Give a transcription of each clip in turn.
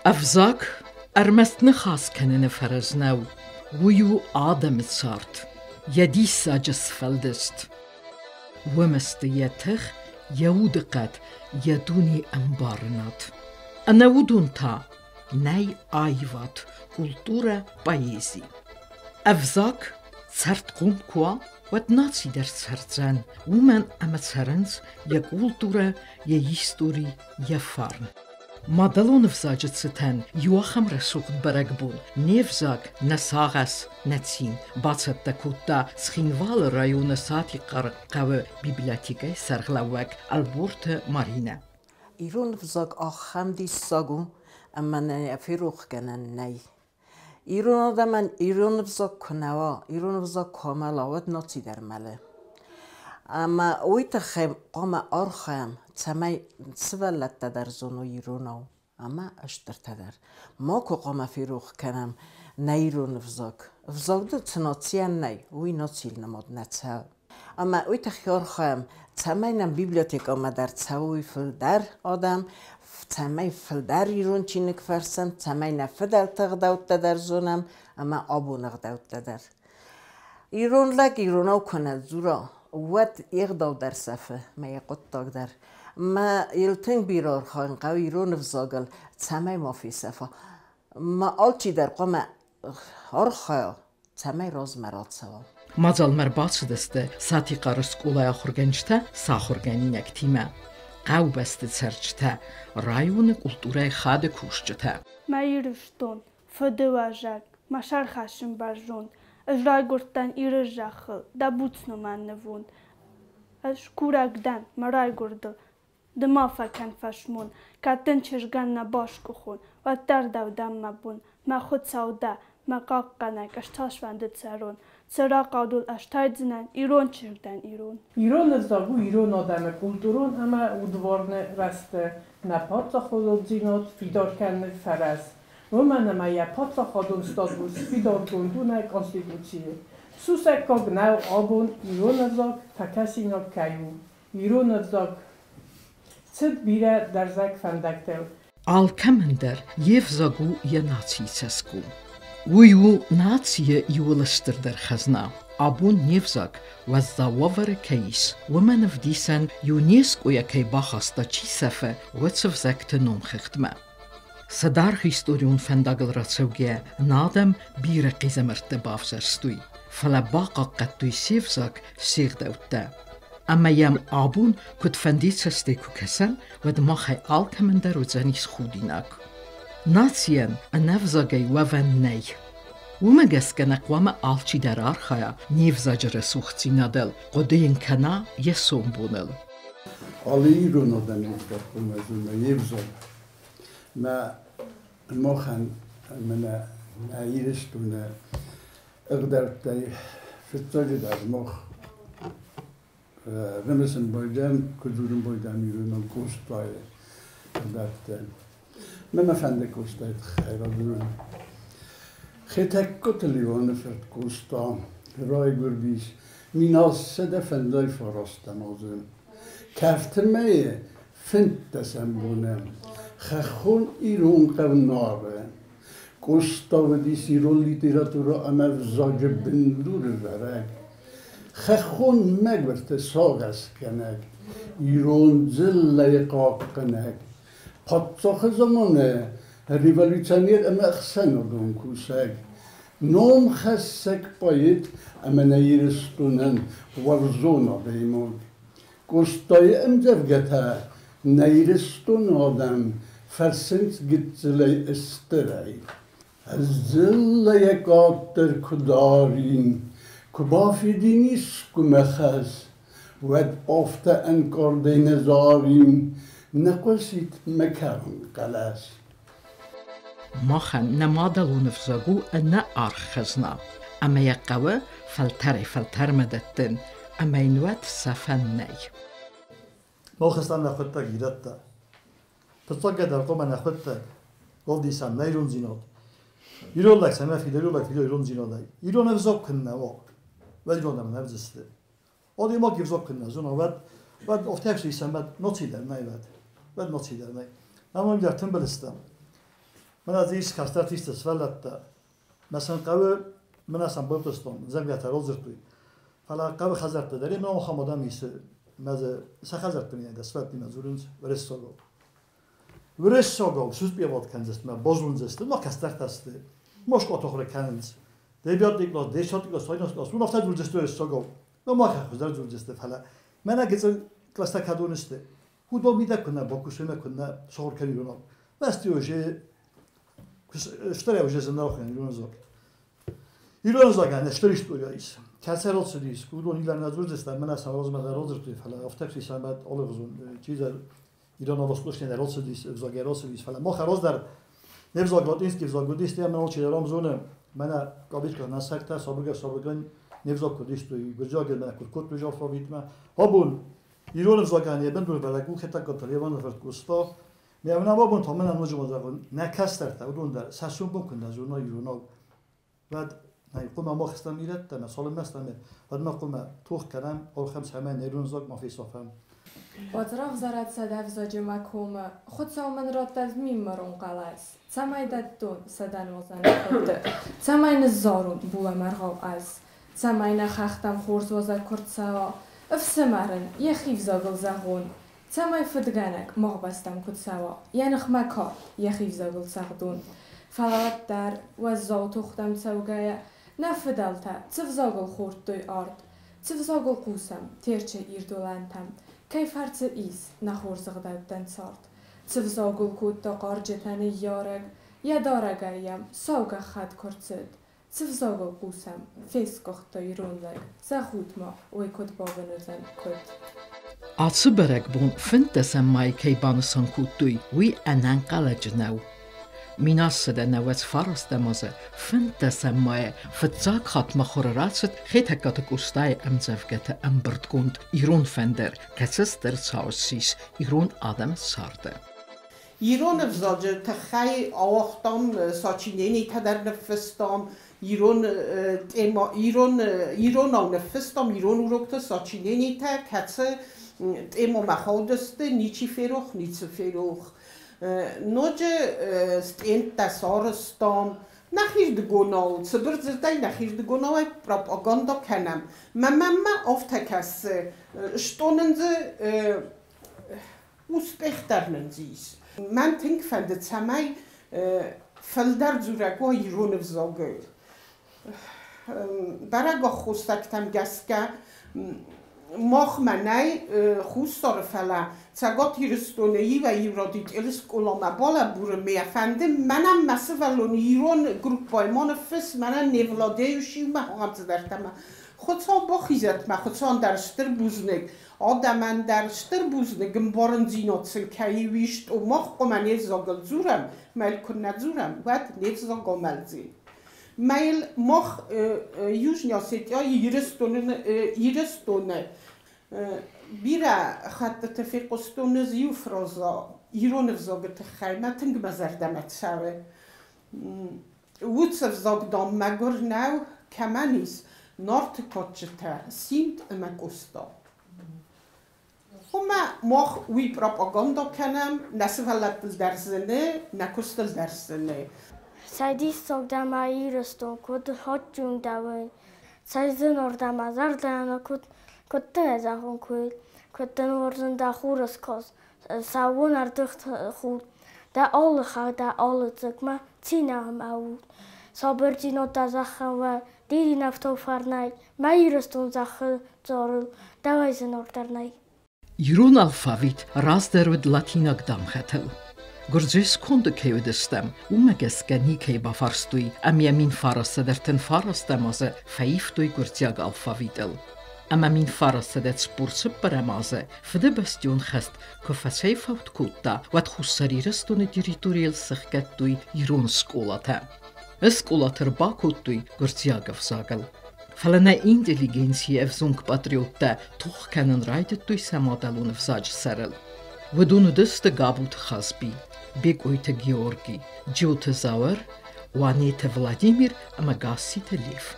Ӕвзаг ӕрмӕст ныхас кӕныны фӕрӕз нӕу, уый у адӕмы цард, йӕ диссаджы сфӕлдыст. Уымӕ сты йӕ тых, йӕ удыхъӕд, йӕ дуне ӕмбарынад. Ӕнӕ уыдон та нӕй аивад, культурӕ, поэзи. Ӕвзаг цӕрдхъом куы уа, уӕд наци дӕр цӕрдзӕн, уымӕн ӕмӕ цӕрынц йӕ культурӕ, йӕ истори, йӕ фарн. Мадӕлон ӕвзаджы цытӕн иу ахӕм рӕсугъд бӕрӕгбон не взаг, нӕ сагъӕс, нӕ цин бацӕттӕ кодта Цхинвалы районы Сатихъары хъӕуы библиотекӕйы сӕргълӕууӕг Ӕлборты Маринӕ. Ирон ӕвзаг ахӕм диссаг у, ӕмӕ нӕ ферохгӕнӕн нӕй. Ирон адӕмӕн ирон ӕвзаг куы нӕ уа, ирон ӕвзаг куы амӕла, уӕд наци дӕр мӕлы. Ӕмӕ уый тыххӕй хъуамӕ архайӕм, цӕмӕй сывӕллӕттӕ дӕр зоной иронау ӕмӕ стыртӕ дӕр. Макуы хъуамӕ ферох кӕнӕм нӕ ирон ӕвзаг. Ӕвзаг дӕр цы нацийӕн нӕй, уый нацийыл нымад нӕ цӕуы. Ӕмӕ уый тыххӕй архайӕм, цӕмӕй нӕм библиотекӕмӕ дӕр цӕуой фылдӕр адӕм, цӕмӕй фылдӕр ирон чиныг фӕрсӕм, цӕмӕй нӕ фыдӕлты ӕгъдӕуттӕ дӕр зонӕм ӕмӕ абоны ӕгъдӕуттӕ дӕр. Ирон лӕг иронау куы нӕ дзура, уӕд йе гъдау дӕр сӕфы мӕ йӕ хъуыддаг дӕр. Мӕ йыл тынг бирӕ архайын хъӕуы ирон ӕвзагыл, цӕмӕй ма фесӕфа. Мӕ алчидӕр хъуамӕ архайа, цӕмӕй размӕ рацӕуа. Мадзалмӕ ӕрбацыдысты Сатихъары скъолайы ахуыргӕнджытӕ сӕ ахуыргӕнинӕгтимӕ, хъӕубӕсты цӕрджытӕ, районы культурӕйы хады кусджытӕ. Мӕ Ирыстон, фыдыуӕзӕг, мӕ сӕр хӕссын бӕрзонд, Ӕз райгуырдтӕн Иры зӕххыл, дӕ буц номӕн нывонд. Ӕз курӕг дӕн мӕ райгуырдыл, Ды ма фӕкӕн фӕсмон, кӕд дын чызгӕн нӕ басгуыхон, уӕддӕр дӕу дӕн мӕ бон, мӕ Хуыцау дӕ, мӕ хъахъхъӕнӕг, ӕз цасфӕнды цӕрон, цырагъау дыл ӕз тайдзынӕн, ирон чызг дӕн, ирон. Ирон ӕвзаг у ирон адӕмы культурон ӕмӕ удварны рӕзты, нӕ паддзахадондзинад фидар кӕныны фӕрӕз. Уымӕн ӕмӕ йӕ паддзахадон статус фидаргонд у нӕ Конституцийы. Сусӕггаг нӕу абон ирон ӕвзаг фӕкӕсинаг кӕй у. Ирон ӕвзаг цыд бирӕ дӕрзӕг фӕндӕгтыл. Алкӕмӕн дӕр йе взаг у йӕ нацийы цӕсгом. Уый у нацийы иууыл стырдӕр хӕзна. Абон не взаг уӕззау уавӕры кӕй ис, уымӕн ӕвдисӕн ЮНЕСКО-йӕ кӕй бахаста чи сӕфы, уыцы взӕгты номхыгъдмӕ. Сӕ даргъ историон фӕндагыл рацӕугӕйӕ нӕ адӕм бирӕ хъизӕмӕрттӕ бавзӕрстой, фӕлӕ бахъахъхъӕдтой се взаг, се гъдӕуттӕ. Ӕмӕ йӕм абон куыдфӕндыйы цӕстӕй куы кӕсӕм, уӕд махӕй алкӕмӕн дӕр уыдзӕнис худинаг. Нацийӕн ӕнӕ ӕвзагӕй уӕвӕн нӕй. Уымӕ гӕсгӕ нӕ хъуамӕ алчидӕр архайа не взаджы рӕсугъддзинадыл, хъуыды йын кӕна йӕ сомбоныл. Алы ирон адӕмӕн дӕр хъуамӕ зона йе взаг. Мӕ махӕн мӕнӕ нӕ Ирыстоны ӕгъдӕуттӕй фыццаджыдӕр мах рымысын байдайӕм, куы дзурын байдайӕм иронау Къостайы ӕгъдӕуттӕ. Мӕ мӕ фӕнды Къостайы тыххӕй радзурын. Хетӕгкаты Леоны фырт Къоста райгуырдис 1759 азы. Кӕфты мӕйы 15 боны хӕххон ирон хъӕу Нары. Къоста уыдис ирон литературӕ ӕмӕ ӕвзаджы бындурӕвӕрӕг, хӕххон мӕгуырты сагъӕсгӕнӕг, ирон дзыллӕйы хъахъхъӕнӕг, паддзахы заманы революционер ӕмӕ ӕхсӕнадон кусӕг, номхӕссӕг поэт ӕмӕ нӕ Ирыстонӕн уарзон адӕймаг. Къостайы ӕмдзӕвгӕтӕ нӕ Ирыстоны адӕм фӕрсынц гыццылӕй стырӕй. Ӕз дзыллӕйӕ къаддӕр куы дарин, куы бафидин искуы мӕ хӕс, уӕд афтӕ ӕнкъардӕй нӕ зарин, нӕ хъуысид мӕ кӕрон хъӕлӕс. Махӕн нӕ мадӕлон ӕвзаг у ӕнӕаргъ хӕзна, ӕмӕ йӕ хъӕуы фӕлтӕрӕй-фӕлтӕрмӕ дӕттын, ӕмӕ йын уӕд сӕфӕн нӕй. Мах нӕхуӕдтӕг ирӕттӕ. Фыццагӕдӕр хъуамӕ нӕхуӕдтӕг равдисӕм нӕ ирондзинад. Ирон лӕг цӕмӕ фидӕр, ирон лӕг фидӕр ирондзинадӕй. Ирон ӕвзаг куыннӕ уа, уӕд ирон адӕм нӕ ӕвзысты. Адӕймаг ӕвзаг куыннӕ зона, уӕд уӕд афтӕ ӕхсисӕм, уӕд наци дӕр нӕй, уӕд. Уӕд наци дӕр нӕй. Ӕмӕ дӕр тымбыл стӕм. Мӕнӕ дзы ис кӕстӕртисты сывӕллӕттӕ. Мӕ сын хъӕуы, мӕнӕ сӕм бавдыстон, дзӕвгӕтӕ радзырдтой. Фӕлӕ хъӕуы хӕдзӕртты дӕр ӕмӕ ахӕм адӕм ис, мӕ дзы сӕ хӕдзӕртты минӕ сывӕллӕттимӕ дзурынц уырыссагау. Уырыссагау суспевать кӕндзысты мӕ базондзысты, ма кӕстӕртӕ сты, ма скъоты кӕнынц. Девятый класс, десятый класс, одиннадцатый класс, уым афтӕ дзурдзысты уырыссагау. Ну, мах хуыздӕр дзурдзысты, фӕлӕ мӕнӕ гыццыл класстӕ кӕдон сты, уыдон мидӕг куыннӕ бакусой ӕмӕ куыннӕ сахуыр кӕной иронау. Бӕсты уже стырӕй уже зынаргъ ирон ӕвзаг. Ирон ӕвзагӕн стыр история ис. Кӕцы рацыдис, уыдон илӕн нӕ дзурдзысты, мӕнӕ сӕ размӕ дӕр радзырдтой, фӕлӕ афтӕ хицӕнмӕ алыгъуызон чидӕр ирон восточный дӕр рацыдис, ӕвзагӕй рацыдис, фӕлӕ мах раздӕр не взаг латинский взаг уыдис, ӕмӕ алчидӕр ам зоны, мӕнӕ кавычках насӕгтӕ сабыргай-сабыргай не взаг куыд истой, гуырдзиаг мӕнӕ куыд кодтой алфавитмӕ. Абон ирон ӕвзагӕн йӕ бындур бӕрӕг у Хетӕгкаты Леваны фырт Къоста. Ме абон та мӕнӕн ноджы ма зӕгъон, нӕ кӕстӕртӕ, уыдон дӕр сӕ сомбон куы нӕ зоной иронау, уӕд нӕ хъуамӕ мах стӕм ирӕттӕ, мӕ цалынмӕ стӕм, уӕдмӕ хъуамӕ тох кӕнӕм, архӕм цӕмӕй нӕ ирон ӕвзаг ма фесафӕм. Равзарӕд сӕдӕ взаджы мӕ комы, Хуыцау мын раттӕд миммӕрон хъӕлӕс, цӕмӕй дӕттон сӕдӕ нуазӕны фӕдты, цӕмӕй ныззарон булӕмӕргъау ӕз, цӕмӕй нӕ хӕхтӕм хорз уазӕг куы рцӕуа, ӕфсымӕрӕн йӕхи взагыл зӕгъон, цӕмӕй фыдгӕнӕг мах бӕстӕм куыд цӕуа, йӕ ныхмӕ кард йӕхи взагыл цӕгъдон. Фӕлӕ уӕддӕр уӕззау тохтӕм цӕугӕйӕ, нӕ фыдӕлтӕ цы взагыл хордтой ард, цы взагыл хъусӕм Терчы ирд уылӕнтӕм, кӕй фӕрцы ис нӕ хорз ӕгъдӕуттӕн цард, цы взагыл кодта хъарджытӕ ныййарӕг, йӕ дарӕгӕй йӕм сау гӕххӕтт куы рцыд, цы взагыл хъусӕм, фесгуыхт ирон лӕг, зӕгъут-ма, уый куыд бабын уыдзӕн, куыд? Ацы бӕрӕгбон 15 майы кӕй банысан кодтой, уый ӕнӕнхъӕлӕджы нӕу. 1999 азы 15 майы фыццаг хатт мыхуыры рацыд Хетӕгкаты Къостайы ӕмдзӕвгӕты ӕмбырдгонд «Ирон фӕндыр», кӕцы стыр цау ссис ирон адӕмы царды. Ирон ӕвзаджы тыххӕй ауагътам сочиненитӕ дӕр ныффыстам, ирон тема, ирон иронау ныффыстам ирон урокты сочиненитӕ, кӕцы темӕмӕ хаудысты, ничи ферох, ницы ферох. Ноджы стендтӕ сарӕзтам, нӕхирдыгонау, цыбыр дзырдӕй нӕхирдыгонауӕй пропаганда кӕнӕм. Мӕнмӕ афтӕ кӕсы, что нын дзы успех дӕр нын дзы ис. Мӕн тынг фӕнды, цӕмӕй фылдӕр дзурӕг уа ирон ӕвзагыл. Бӕрӕг аххосӕгтӕм гӕсгӕ махмӕ нӕй Хуссары, фӕлӕ Цӕгат Ирыстоны иуӕй-иу родителы скъоламӕ балӕбуры ме фӕнды, мӕнӕн мӕ сывӕллон ирон группӕйы ма ныффысс, мӕнӕн не владеюш иумӕ ахӕм цыдӕртӕ ма. Хуыцау бахизӕд мӕ, Хуыцауӕн дӕр стыр бузныг, адӕмӕн дӕр стыр бузныг, ӕмбарындзинад сын кӕй ис, мах хъуамӕ не взагыл дзурӕм, мӕ йыл куы нӕ дзурӕм, уӕд не взаг амӕлдзӕн. Мӕ мах Южный Осетияйы Ирыстоны бирӕ хӕттыты фехъуыстон ӕз иу фраза ирон ӕвзагы тыххӕй, мӕ тынг мӕ зӕрдӕмӕ цӕуы. Уыцы ӕвзаг, дам, мӕгуыр нӕу, кӕмӕн ис Нарты кадджытӕ Симд ӕмӕ Къоста. Хъуамӕ мах уый пропаганда кӕнӕм, нӕ сывӕллӕттыл дӕр зыны, нӕ куыстыл дӕр зыны. Цӕй диссаг дӕ, мӕ Ирыстон, куыд адджын дӕ уый, цӕй зынаргъ дӕ мӕ зӕрдӕйӕн, куыд дын ӕй зӕгъон, куыд дын уарзын дӕ хурыскаст, сӕууон ӕрдыгъд хур, дӕ алы хӕрд, дӕ алы дзыгмӕ цин ӕмӕ уд. Сабырдзинад дӕ зӕххӕн уа, дидинӕфтау фӕрнӕй, мӕ Ирыстон зӕххы цъарыл дӕуӕй зынаргъдӕр нӕй. Ирон алфавит раздӕр уыд латинаг дамгъӕтыл. Гуырдзыйы сконды кӕй уыдыстӕм, уымӕ гӕсгӕ никӕй бафарстой ӕмӕ йӕ 1939 азы фӕивтой гуырдзиаг алфавитыл. Ӕмӕ 1944 азы Фыдыбӕстӕйон хӕст куы фӕцӕйфӕуд кодта, уӕд Хуссар Ирыстоны территорийыл сӕхгӕдтой ирон скъолатӕ. Скъолаты ӕрбакодтой гуырдзиаг ӕвзагыл. Фӕлӕ нӕ интеллигенцийы ӕвзонг патриоттӕ тох кӕнын райдыдтой сӕ мадӕлон ӕвзаджы сӕрыл. Уыдон уыдысты Габуты Хазби, Бекъойты Георги, Джиоты Зауыр, Уанеты Владимир ӕмӕ Гасситы Лев.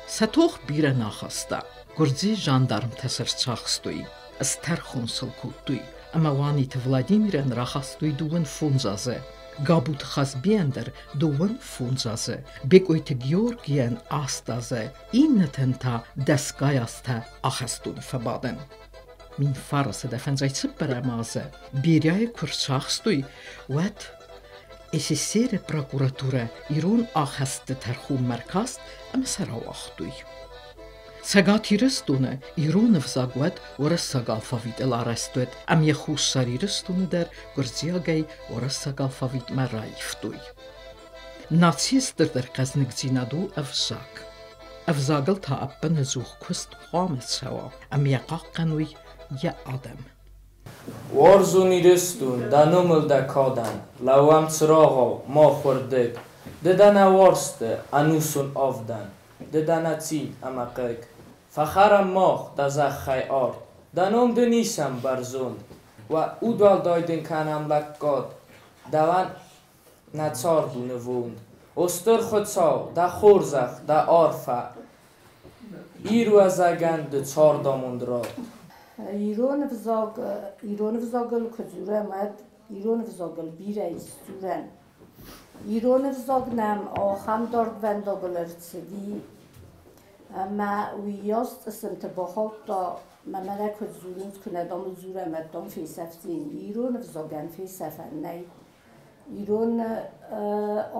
Сӕ тох бирӕ нӕ ахаста. Гуырдзыйы жандармтӕ сӕ рцахстой, стӕрхон сыл кодтой ӕмӕ Уанеты Владимирӕн рахастой 25 азы. Габуты Хазбийӕн дӕр 25 азы, Бекъойты Георгийӕн 8 азы, иннӕтӕн та дӕсгай азтӕ ахӕстоны фӕбадын. 1954 азы Берияйы куы рцахстой, уӕд СССР-ы прокуратурӕ ирон ахӕстты тӕрхонмӕ ркаст ӕмӕ сӕ рауагътой. Цӕгат Ирыстоны ирон ӕвзаг уӕд уырыссаг алфавитыл арӕзт уыд ӕмӕ йӕ Хуссар Ирыстоны дӕр гуырдзиагӕй уырыссаг алфавитмӕ раивтой. Нацийы стырдӕр хъӕзныгдзинад у ӕвзаг. Ӕвзагыл та ӕппынӕдзух куыст хъуамӕ цӕуа ӕмӕ йӕ хъахъхъӕной йӕ адӕм. Уарзун Иристон, дӕ номыл дӕ кадӕн, Лӕууӕм цырагъау, мах уырдыг. Ды дӕ нӕ уарзты ӕнусон авдӕн, Ды дӕ нӕ цин ӕмӕ хъыг. Фӕхӕрӕм мах дӕ зӕххӕй ард, Дӕ ном дын исӕм бӕрзонд. Уӕ удуӕлдай дын кӕнӕм лӕггад, Дӕуӕн нӕ цард у нывонд. О Стыр Хуыцау, дӕ хорзӕх, дӕ арфӕ, Ирвӕзӕгӕн ды цардамонд ратт. Ирон ӕвзаг, ирон ӕвзагыл куы дзурӕм, уӕд ирон ӕвзагыл бирӕ ис дзурӕн. Ирон ӕвзаг нӕм ахӕм дардвӕндагыл ӕрцыди, ӕмӕ уыйас цъысымты бахаудта, мӕ мӕнӕ куыд дзурынц, куы нӕ дам дзурӕм, уӕд дам фесӕфдзӕни. Ирон ӕвзагӕн фесӕфӕн нӕй. Ирон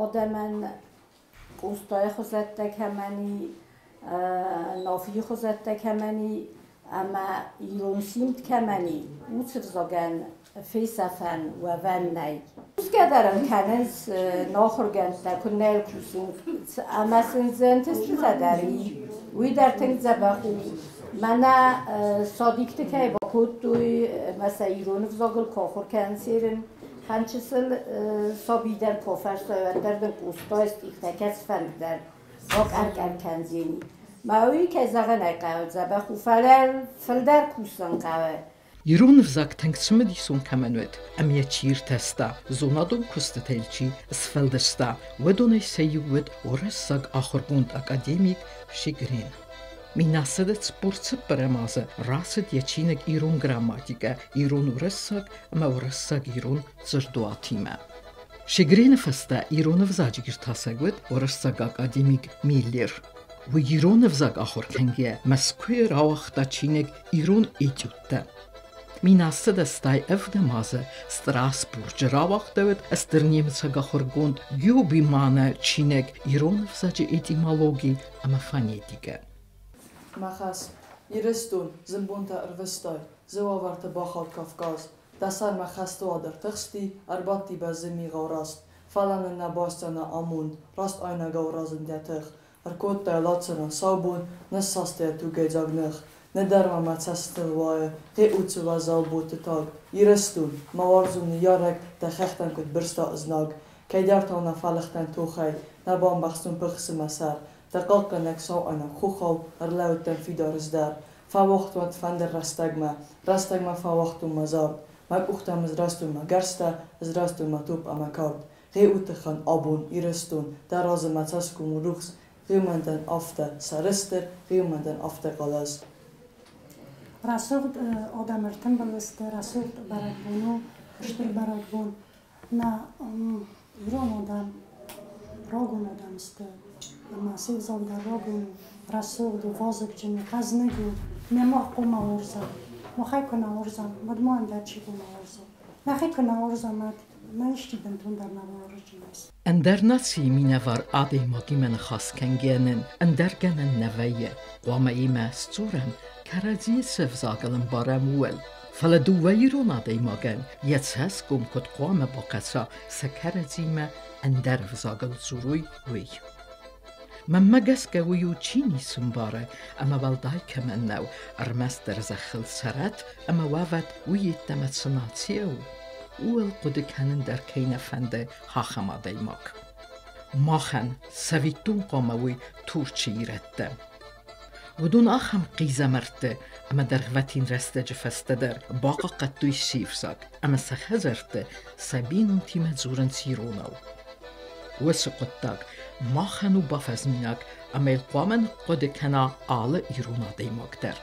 адӕмӕн Къостайы хуызӕттӕ кӕмӕн и, Нафийы хуызӕттӕ кӕмӕн и ӕмӕ ирон симд кӕмӕн и, уыцы взагӕн фесӕфӕн уӕвӕн нӕй. Кусгӕ дӕр ыл кӕнынц ахуыргӕндтӕ, куыннӕ йыл кусынц, ӕмӕ сын дзы ӕнтыстытӕ дӕр и. Уый дӕр тынг дзӕбӕх у. Мӕнӕ садикты кӕй бакодтой ӕмӕ сӕ ирон ӕвзагыл куы ахуыр кӕнынц ерын, Хӕнчысыл саби дӕр ку фӕрсай, уӕддӕр дин Къостай стихтӕ кӕцифӕнди дӕр ракъӕр-къӕр кӕндзӕни. Ма уый, кӕй зӕгъын ӕй хъӕуы, дзӕбӕх у, фӕлӕ фылдӕр кусын хъӕуы. Ирон ӕвзаг тынг цымыдисон кӕмӕн уыд ӕмӕ йӕ чи иртӕста, зонадон куыстытӕ йыл чи сфӕлдыста, уыдонӕй сӕ иу уыд уырыссаг ахуыргонд академик Шегрен. 1944 азы рацыд йӕ чиныг Ирон грамматикӕ, ирон-уырыссаг ӕмӕ уырыссаг-ирон дзырдуатимӕ. Шегрены фӕстӕ ирон ӕвзаджы иртасӕг уыд уырыссаг академик Миллер. Уый ирон ӕвзаг ахуыр кӕнгӕйӕ Мӕскуыйы рауагъта чиныг «Ирон этюдтӕ». 1987 азы Страсбурджы рауагъдӕуыд стыр немыцаг ахуыргонд Гюбиманы чиныг «Ирон ӕвзаджы этимологи ӕмӕ фонетикӕ». Мӕ хӕс. Ирыстон, зын бонтӕ ӕрвыстай, зы уавӕрты бахауд Кавказ. Дӕ сӕрмӕ хӕсты уад ӕртыхсти, ӕрбадти бӕззы мигъау раст. Фӕлӕ нын нӕ басдзӕн нӕ амонд, раст айнӕгау разынд йӕ тых. Ӕркодта йӕ лацыран сау бон, ныссаста йӕ тугӕйдзаг ных. Нӕдӕр ма мӕ цӕстытыл уайы, гъе уыцы уӕззау боты таг. Ирыстон, мӕ уарзон ныййарӕг, дӕ хӕхтӕм куыд бырста ызнаг. Кӕйдӕртау нӕ фӕлыгътӕн тохӕй, нӕ бамбӕхстон пыхсы мӕ сӕр. Дӕ хъахъхъӕнӕг сау ӕнӕ хохау ӕрлӕудтӕн фидар ыздӕр. Фӕуагътон фӕндыр рӕстӕгмӕ, рӕстӕгмӕ фӕуагътон мӕ зард. Мӕ къухтӕм ызрӕзтон мӕ гӕрзтӕ, ызрӕзтон мӕ топп ӕмӕ кард. Гъе уый абон, Ирыстон, дӕ разы мӕ цӕсгом у рухс, гъе уымӕн дӕн афтӕ сӕрыстыр, гъе уымӕн дӕн афтӕ хъӕлӕс. Рӕсугъд адӕм ӕртымбыл сты, рӕсугъд бӕрӕгбон у, стыр бӕрӕгбон. Нӕ ирон адӕм рагон адӕм сты, ӕмӕ се взаг дӕр рагон у, рӕсугъд у, вазыгджын у, хъӕзныг у. Нӕ мах хъуамӕ уарзӕм. Махӕй куы нӕ уарзӕм, уӕд ма ӕндӕр чи хъуамӕ уарза? Нӕхи куы нӕ уарзӕм, уӕд нӕ исчи бынтондӕр нӕ бауарздзӕнис. Ӕндӕр нацийы минӕвар адӕймагимӕ ныхас кӕнгӕйӕ нын ӕндӕр гӕнӕн нӕ вӕййы. Хъуамӕ имӕ сдзурӕм, кӕрӕдзийы цы ӕвзагыл ӕмбарӕм, ууыл. Фӕлӕ дыууӕ ирон адӕймагӕн йӕ цӕсгом куыд хъуамӕ бахъӕца сӕ кӕрӕдзимӕ ӕндӕр ӕвзагыл дзурой, уый. Мӕнмӕ гӕсгӕ уый у чи ницы мбары ӕмӕ уӕлдай кӕмӕн нӕу, ӕрмӕстдӕр зӕххыл цӕрӕт ӕмӕ уӕвӕт, уый йеддӕмӕ цы нацийӕ у, ууыл хъуыды кӕнын дӕр кӕй нӕ фӕнды ахӕм адӕймаг. Махӕн цӕвиттон хъуамӕ уой Турчы ирӕттӕ. Уыдон ахӕм хъизӕмӕртты ӕмӕ дӕргъвӕтин рӕстӕджы фӕстӕ дӕр бахъахъхъӕдтой се взаг ӕмӕ сӕ хӕдзӕртты сӕ бинонтимӕ дзурынц иронау. Уыцы хъуыддаг махӕн у бафӕзминаг ӕмӕ йыл хъуамӕ ныхъхъуыды кӕна алы ирон адӕймаг дӕр.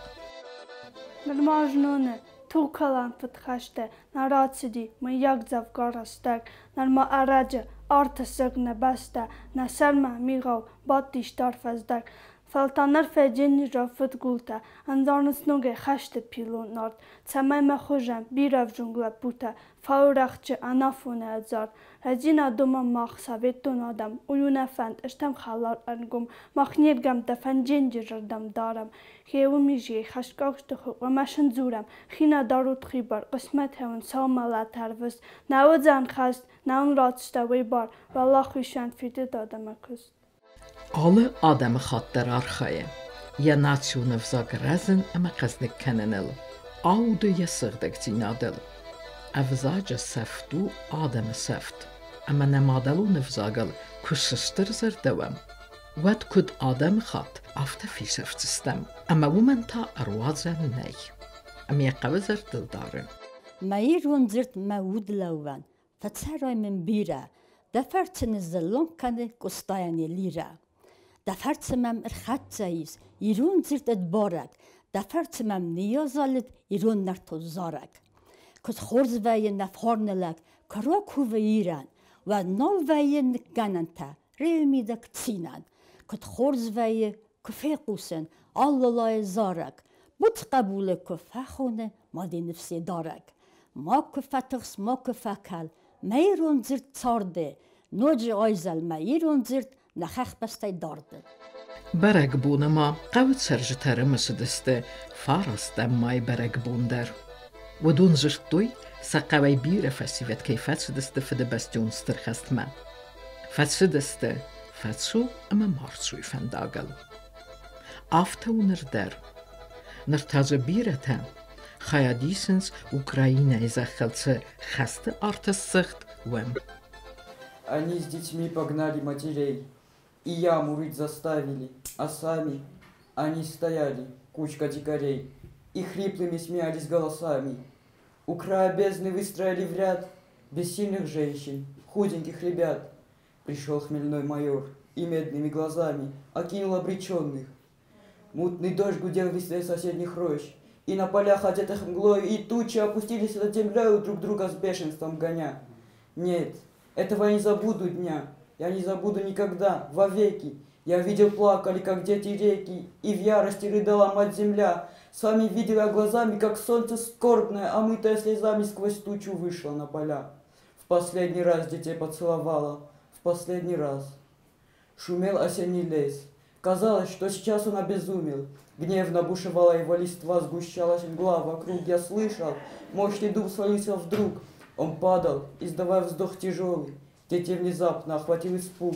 Нырма зноны Тугкалӕн фыдхӕсты нӕ рацыди, мыййаг, дзӕвгар рӕстӕг. Нырма ӕрӕджы арты сыгъд нӕ бӕстӕ, нӕ сӕрмӕ, мигъау, бадтис тар фӕздӕг. Фӕлтау ныр фӕденджызау фыдгултӕ ӕндзарынц ногӕй хӕсты пиллон арт, цӕмӕй мӕ хуызӕн бирӕ ӕвзонг лӕппутӕ фӕуой рӕхджы ӕнафоны ӕдзард. Рӕзинаг домӕм мах, советон адӕм, уый у нӕ фӕнд, стӕм хӕлар ӕргом. Мах не ргӕмттӕ фӕнденджызырдӕм дарӕм. Гъе уым ис, гъе, хӕсгӕгты ӕмӕ сын дзурӕм: хи нӕ дарут хибар, хъысмӕтӕй уын сау мӕлӕт ӕрвыст. Нӕ уыдзӕн хӕст, нӕ уын ратдзыстӕ уый бар, уӕлахизӕн фидыд адӕмы куыст. Алы адӕмыхатт дӕр архайы йӕ национ ӕвзаг рӕзын ӕмӕ хъӕздыг кӕныныл, ауды йӕ сыгъдӕгдзинадыл. Ӕвзаджы сӕфт у адӕмы сӕфт, ӕмӕ нӕ мадӕлон ӕвзагыл куы сыстырзӕрдӕ уӕм, уӕд куыд адӕмыхатт, афтӕ фесӕфдзыстӕм, ӕмӕ уымӕн та ӕруадзӕн нӕй. Ӕмӕ йӕ хъӕуы зӕрдыл дарын. Мӕ ирон дзырд мӕ удлӕууӕн, фӕцӕрай мын бирӕ, Дӕ фӕрцы ныззӕлланг кӕны Къостайӕн йӕ лирӕ. Дӕ фӕрцы мӕм ӕрхӕццӕ ис ирон дзырд ӕд барӕг, Дӕ фӕрцы мӕм ныййазӕлыд ирон нӕртон зарӕг. Куыд хорз вӕййы нӕ фарны лӕг, куы ракувы Ирӕн, Уӕд нал вӕййы ныккӕнӕнтӕ риуы мидӕг цинӕн. Куыд хорз вӕййы, куы фехъусын аллалайы зарӕг, Буц хъӕбулы куы фӕхоны мади ныфсы дарӕг. Макуы фӕтыхс, макуы фӕкӕл, мӕ ирон дзырд царды, Ноджы айзӕл мӕ ирон дзырд нӕ хӕхбӕстӕй дарды. Бӕрӕгбоны ма хъӕуы цӕрджытӕ ӕрымысыдысты фарастӕм май бӕрӕгбон дӕр. Уыдон дзырдтой, сӕ хъӕуӕй бирӕ фӕсивӕд кӕй фӕцыдысты Фыдыбӕстӕйон Стыр хӕстмӕ. Фӕцыдысты фӕцу ӕмӕ ма рцуйы фӕндагыл. Афтӕ у ныр дӕр. Ныр та дзы бирӕтӕ хайад исынц Украинӕйы зӕххыл цы хӕсты арты ссыгъд, уым. Они с детьми погнали матерей, и яму рыть заставили, а сами они стояли, кучка дикарей, и хриплыми смеялись голосами. У края бездны выстроили в ряд бессильных женщин, худеньких ребят. Пришел хмельной майор и медными глазами окинул обреченных. Мутный дождь гудел в листве соседних рощ, и на полях, одетых мглой, и тучи опустились над землею, друг друга с бешенством гоня. Нет, этого я не забуду дня, я не забуду никогда, вовеки. Я видел, плакали, как дети реки, и в ярости рыдала мать-земля. С вами видел я глазами, как солнце скорбное, омытое слезами, сквозь тучу вышло на поля. В последний раз детей поцеловала, в последний раз. Шумел осенний лес. Казалось, что сейчас он обезумел. Гневно бушевала его листва, сгущалась мгла вокруг. Я слышал, мощный дуб свалился вдруг. Он падал, издавая вздох тяжелый. Детей внезапно охватил испуг.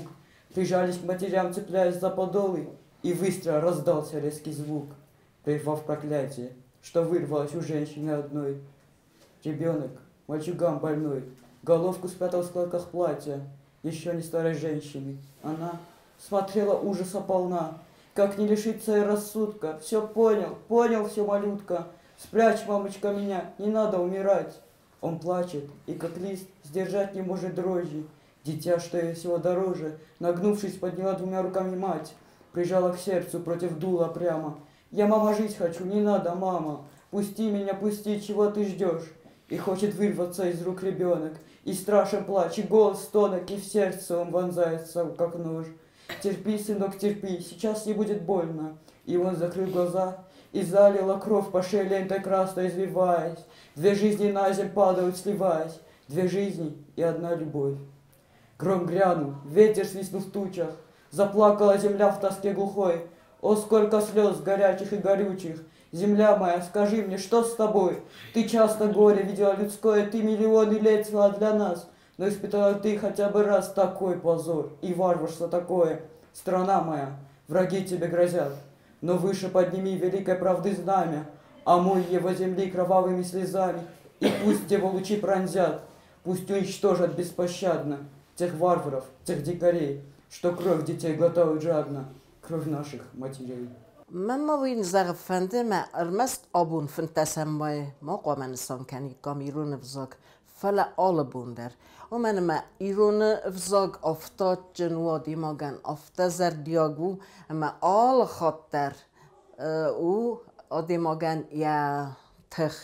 Прижались к матерям, цепляясь за подолы, и быстро раздался резкий звук, прервав проклятие, что вырвалось у женщины одной. Ребенок, мальчуган больной, головку спрятал в складках платья, еще не старой женщины. Она смотрела ужаса полна, как не лишиться и рассудка. Все понял, понял все, малютка. Спрячь, мамочка, меня, не надо умирать. Он плачет, и как лист сдержать не может дрожи. Дитя, что ей всего дороже, нагнувшись, подняла двумя руками мать, прижала к сердцу против дула прямо. Я, мама, жить хочу, не надо, мама. Пусти меня, пусти, чего ты ждешь? И хочет вырваться из рук ребенок, и страшен плач, и голос тонок, и в сердце он вонзается, как нож. Терпи, сынок, терпи, сейчас не будет больно. И он закрыл глаза, и залила кровь по шее лентой красной, извиваясь. Две жизни на земь падают, сливаясь. Две жизни и одна любовь. Гром грянул, ветер свистнул в тучах, заплакала земля в тоске глухой. О, сколько слез горячих и горючих! Земля моя, скажи мне, что с тобой? Ты часто горе видела людское, ты миллионы лет цвела для нас, но испытала ты хотя бы раз такой позор и варварство такое. Страна моя, враги тебе грозят, но выше подними великой правды знамя, омой его земли кровавыми слезами, и пусть его лучи пронзят, пусть уничтожат беспощадно тех варваров, тех дикарей, что кровь детей глотают жадно, кровь наших матерей. Мӕн ма уый зӕгъын фӕнды, мӕ ӕрмӕст абон фынддӕсӕм майы ма хъуамӕ нысан кӕниккам ирон ӕвзаг, фӕлӕ алы бон дӕр. Уымӕн ӕмӕ ирон ӕвзаг афтӕ адджын у адӕймагӕн, афтӕ зӕрдиаг у, ӕмӕ алы хатт дӕр у адӕймагӕн йӕ тых.